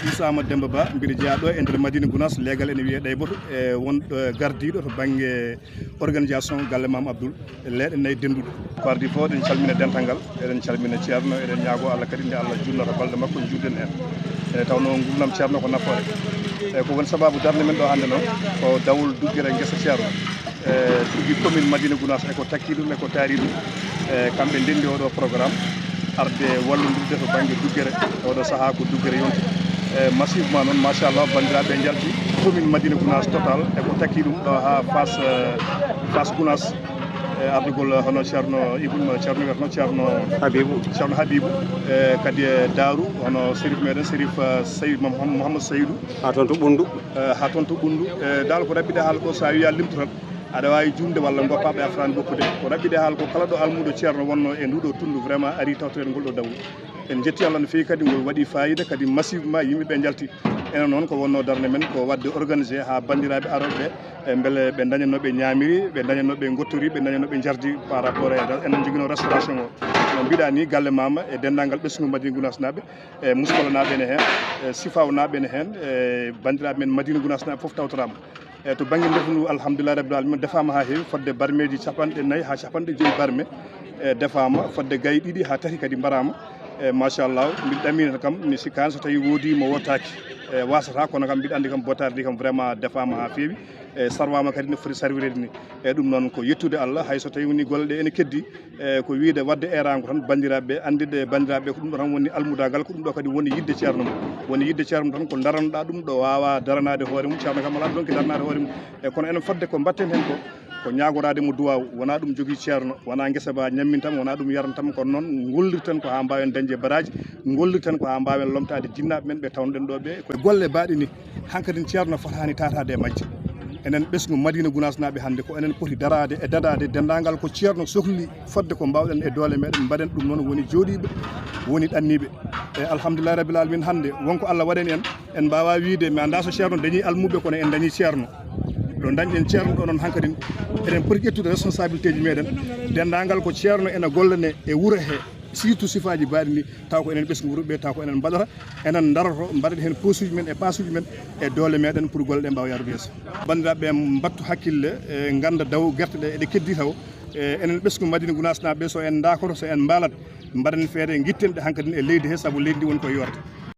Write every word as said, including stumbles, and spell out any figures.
Issa Amadou Demba Ba, mbiɗo jeyaa ɗo e nder Madina Gounass, leegal ene wiyee Ɗayboto, e wonɗo gardiiɗo to bannge organisation Galle Mame Abdoul, leeɗe nayi dennduɗe. Ko ardii fof, eɗen calmina dental ngal, eɗen calmina Ceerno, eɗen ñaagoo Allah kadi nde Allah junnata balɗe makko, njuurden heen. E tawnoo nguurndam Ceerno ko nafoore. E ko woni sabaabu darnde men ɗo hannde noon, ko dawol duggere ngesa Ceerno. E tigi commune Madina Gounass e ko takki ɗum, e ko taari ɗum. E kamɓe ndenndi oɗo programme, arde wallondirde to bannge duggere. Oɗo sahaa ko duggere yonti. E massivement noon, machallah, banndiraaɓe njalti commune Madina Gounass total e ko takki ɗum ɗo haa Fass, e, Fass Gounass. E ardugol hono Ceerno Ibn, Ceerno wiyatno Ceerno Habibou. Ceerno Habibou. E kadi e Daaru, hono Serif meɗen, Serif, e, Sey-, Mouham-, Mouhamadou Seydou. Haa toon to Ɓunndu. E, haa toon to Ɓunndu. E, dal ko raɓɓiɗe haala ko, so a wiyaa limtu tan, aɗa waawi juumde walla ngoppaaɓe a fotani woppude. Ko raɓɓiɗe haala ko, kala ɗo almuudo Ceerno wonno e nduɗo tunndu, vraiment ari tawtoren ngol ɗo dawol. En njetti Allah no feewi kadi, ngol waɗi fayida kadi, massivement yimɓe ɓe njalti. Enen noon ko wonno darnde men ko waɗde organisé haa banndiraaɓe arooɓe ɓe, e mbele ɓe ndaña no ɓe ñaamiri, ɓe ndaña no ɓe ngottori, ɓe ndaña no ɓe njardi par rapport e ra-, enen njoginoo restauration o. No mbiɗa ni, Galle Mama e denndaangal ɓesngu Madina Gounass naaɓe, e Muskola naaɓe ne heen, e Sifaw naaɓe ne heen, e banndiraaɓe men Madina Gounass naaɓe fof tawtoraama. E to bannge ndefu ndu, alhamdulillahi rabbil alamin, defaama haa heewi, fodde barmeeji capanɗe nayi haa capanɗe joyi barme, e defaama, fodde gaye ɗiɗi haa tati kadi mbaraama. E machallah, mbiɗo ɗamina kam, mi sikkaani so tawii woodii mo wottaaki. E waasata, kono kam mbiɗo anndi kam bottaari ndi kam vraiment defaama haa feewi. E sarwaama kadi no foti sarwireede ni. E ɗum noon ko yettude Allah, hay so tawii woni golle ɗe ene keddi, e ko wiide waɗde eeraango tan, banndiraaɓe ɓe, anndirde e banndiraaɓe ɓe ko ɗum ɗo tan woni almudaagal, ko ɗum ɗo kadi woni yiɗde Ceerno mum. Woni yiɗde Ceerno mum tan ko daranoɗaa ɗum ɗo waawaa daranaade hoore mum, Ceerno kam alaa ɗoon ko daranaade hoore mum. E kono enen fodde ko mbaɗten heen ko, ko ñaagoraade mo duwaaw, wonaa ɗum jogii Ceerno, wonaa ngesa ba ñammintam, wonaa ɗum yarantam, kono noon ngollirten ko haa mbaawen dañde baraaji, ngollirten ko haa mbaawen lomtaade jinnaaɓe men ɓe tawnoɗen ɗo ɓe. Ko golle baaɗe ni, hankadin Ceerno fotaani taataade e majje. Enen ɓesngu Madina Gounass naaɓe hannde ko enen poti daraade e dadaade denndaangal ko Ceerno sohli fodde ko mbaawɗen e doole meɗen mbaɗen ɗum noon woni jooɗiiɓe, woni ɗanniiɓe. E alhamdulillahi rabbil alamin hannde wonko Allah waɗani en, en mbaawaa wiyde mi anndaa so Ceerno dañii almuɓɓe kono en dañii Ceerno. Ɗo dañɗen Ceerno ɗo noon hankadin eɗen poti ƴettude responsabilité ji meɗen. Denndaangal ko Ceerno ena gollane e wuro he, surtout sifaaji baaɗi ni, taw ko enen ɓesngu wuro ɓe, taw ko enen mbaɗata, enen ndaroto, mbaɗen heen posuuji men e paasuuji men e doole meɗen pour golle ɗe mbaawa yaarude yeeso. Banndiraaɓe ɓe mbattu hakkille, e ngannda daw gerte ɗe eɗe keddi taw. E enen ɓesngu Madina Gounass naaɓe ɓe, so en ndaakoto, so en mbaalat, mbaɗen feere ngitten ɗe hankadin e leydi he, sabu leydi ndi woni ko yoorta.